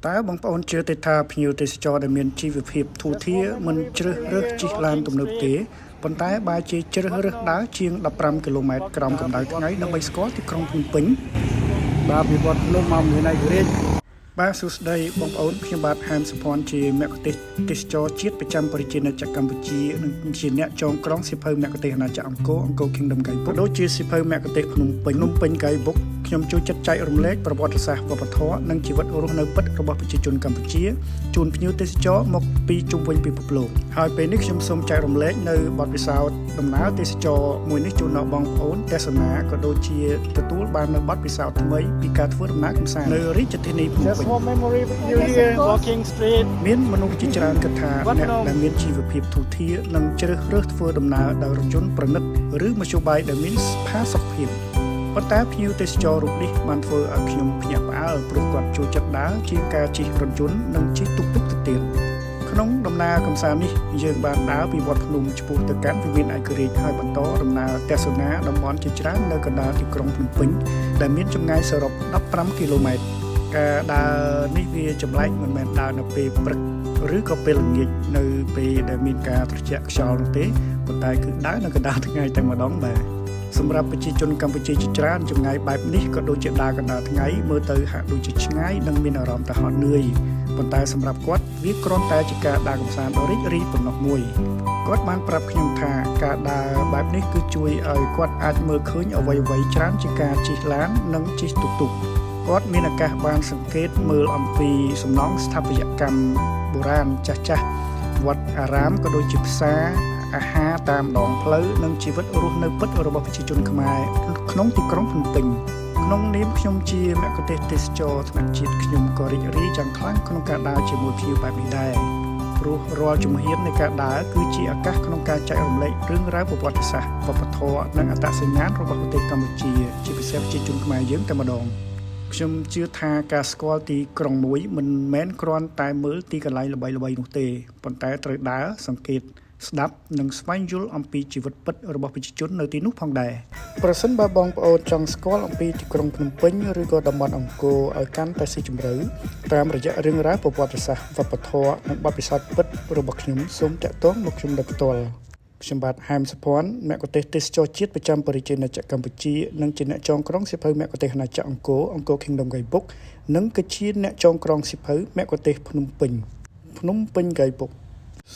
តើបងប្អូនជឿទេថាភ្ញៀវទេសចរដែលមានជីវភាពធូរធារមិនជ្រើសរើសជិះឡានទំនើបទេប៉ុន្តែបែរជាជ្រើសរើសដើរជាង15គីឡូម៉ែត្រក្រោមកម្ដៅថ្ងៃដើម្បីស្គាល់ទីក្រុងភ្នំពេញ បាទពីវត្តភ្នំមកមានឯករាជ្យ បាទសួស្តីបងប្អូនខ្ញុំបាទហែមសុភ័ណ្ឌជាមគ្គុទ្ទេសក៍ទេសចរជាតិប្រចាំប្រជាណាចក្រកម្ពុជានិងជាអ្នកចងក្រងសៀវភៅមគ្គុទ្ទេសក៍អាណាចក្រអង្គរអង្គរ Kingdom Guidebook ដូចជាសៀវភៅមគ្គុទ្ទេសក៍ភ្នំពេញភ្នំពេញ Guidebook ខ្ញុំចូលចិត្តចែករំលែកប្រវត្តិសាស្ត្រវប្បធម៌និងជីវិតរស់នៅពិតរបស់ប្រជាជនកម្ពុជាជូនភ្ញៀវទេសចរមកពីជុំវិញពិភពលោកហើយពេលនេះខ្ញុំសូមចែករំលែកនៅបទពិសោធន៍ដំណើរទេសចរមួយនេះជូនដល់បងប្អូនទស្សនាក៏ដូចជាទទួលបាននូវបទពិសោធន៍ថ្មីពីការធ្វើដំណើរកម្សាន្តនៅរាជធានីភ្នំ Just ពេញ for memory with you Yes, of here course. walking street. មានមនុស្សជាច្រើនគិតថា អ្នក វត្តភ្នំ ដែលមានជីវភាពធូរធារនឹងជ្រើសរើសធ្វើដំណើរដោយរថយន្តប្រណិតឬមធ្យោបាយដែលមានផាសុកភាពប៉ុន្តែភ្ញៀវទេសចររូបនេះបានធ្វើឲ្យខ្ញុំភ្ញាក់ផ្អើលព្រោះគាត់ចូលចិត្តដើរជាងការជិះរថយន្តនិងជិះតុកតុកទៅទៀតក្នុងដំណើរកម្សាន្តនេះយើងបានដើរពីវត្តភ្នំឆ្ពោះទៅកាន់វិមានឯករាជ្យហើយបន្តដំណើរទស្សនាតំបន់ជាច្រើននៅកណ្ដាលទីក្រុងភ្នំពេញដែលមានចម្ងាយសរុប15គីឡូម៉ែត្រ ការដើរនេះវាចម្លែកមិនមែនដើរនៅពេលព្រឹកឬក៏ពេលល្ងាចនៅពេលដែលមានការត្រជាក់ខ្យល់នោះទេប៉ុន្តែគឺដើរនៅកណ្ដាលថ្ងៃតែម្ដងបាទសម្រាប់ប្រជាជនកម្ពុជាជាច្រើនចម្ងាយបែបនេះក៏ដូចជាដើរកណ្ដាលថ្ងៃមើលទៅហាក់ដូចជាឆ្ងាយនិងមានអារម្មណ៍ថាហត់នឿយប៉ុន្តែសម្រាប់គាត់វាគ្រាន់តែជាការដើរកម្សាន្តដ៏រីករាយប៉ុណ្ណោះមួយគាត់បានប្រាប់ខ្ញុំថាការដើរបែបនេះគឺជួយឲ្យគាត់អាចមើលឃើញអ្វីៗច្រើនជាងការជិះឡាននិងជិះតុកតុក គាត់មានឱកាសបានសង្កេតមើលអំពីសំណង់ស្ថាបត្យកម្មបុរាណចាស់ចាស់ៗវត្តអារាមក៏ដូចជាផ្សារអាហារតាមដងផ្លូវនិងជីវិតរស់នៅពិតរបស់ប្រជាជនខ្មែរក្នុងទីក្រុងភ្នំពេញក្នុងនាមខ្ញុំជាមគ្គុទ្ទេសក៍ទេសចរថ្នាក់ជាតិខ្ញុំក៏រីករាយយ៉ាងខ្លាំងក្នុងការដើរជាមួយភ្ញៀវបែបនេះដែរព្រោះរាល់ជំហាននៃការដើរគឺជាឱកាសក្នុងការចែករំលែករឿងរ៉ាវប្រវត្តិសាស្ត្រវប្បធម៌និងអត្តសញ្ញាណរបស់ប្រទេសកម្ពុជាជាពិសេសប្រជាជនខ្មែរយើងតែម្ដង ខ្ញុំជឿថាការស្គាល់ទីក្រុងមួយមិនមែនគ្រាន់តែមើលទីកន្លែងល្បីៗនោះទេប៉ុន្តែត្រូវដើរសង្កេតស្ដាប់និងស្វែងយល់អំពីជីវិតពិតរបស់ប្រជាជននៅទីនោះផងដែរប្រសិនបើបងប្អូនចង់ស្គាល់អំពីទីក្រុងភ្នំពេញឬក៏តំបន់អង្គរឲ្យកាន់តែស៊ីជម្រៅតាមរយៈរឿងរ៉ាវប្រវត្តិសាស្ត្រវប្បធម៌និងបទពិសោធន៍ពិតរបស់ខ្ញុំសូមតាក់ទងមកខ្ញុំដោយផ្ទាល់ខ្ញុំបាទហែមសុភ័ណ្ឌមគ្គុទ្ទេសក៍ទេសចរជាតិប្រចាំប្រជាណាចក្រកម្ពុជានិងជាអ្នកចងក្រងសៀវភៅមគ្គុទ្ទេសក៍អាណាចក្រអង្គរអង្គរ Kingdom Guidebook និងគឺជាអ្នកចងក្រងសៀវភៅមគ្គុទ្ទេសក៍ភ្នំពេញភ្នំពេញ Guidebook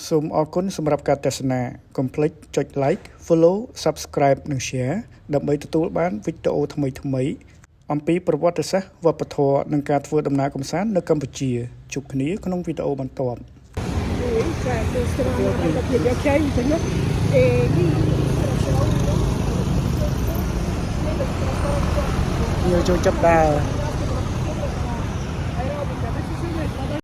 សូមអរគុណសម្រាប់ការទស្សនាកុំភ្លេចចុច Like Follow Subscribe និង Share ដើម្បីទទួលបានវីដេអូថ្មីៗអំពីប្រវត្តិសាស្ត្រវប្បធម៌និងការធ្វើដំណើរកម្សាន្តនៅកម្ពុជាជួបគ្នាក្នុងវីដេអូបន្ទាប់ Oui, cioè, ញចូលចិត្តដើរ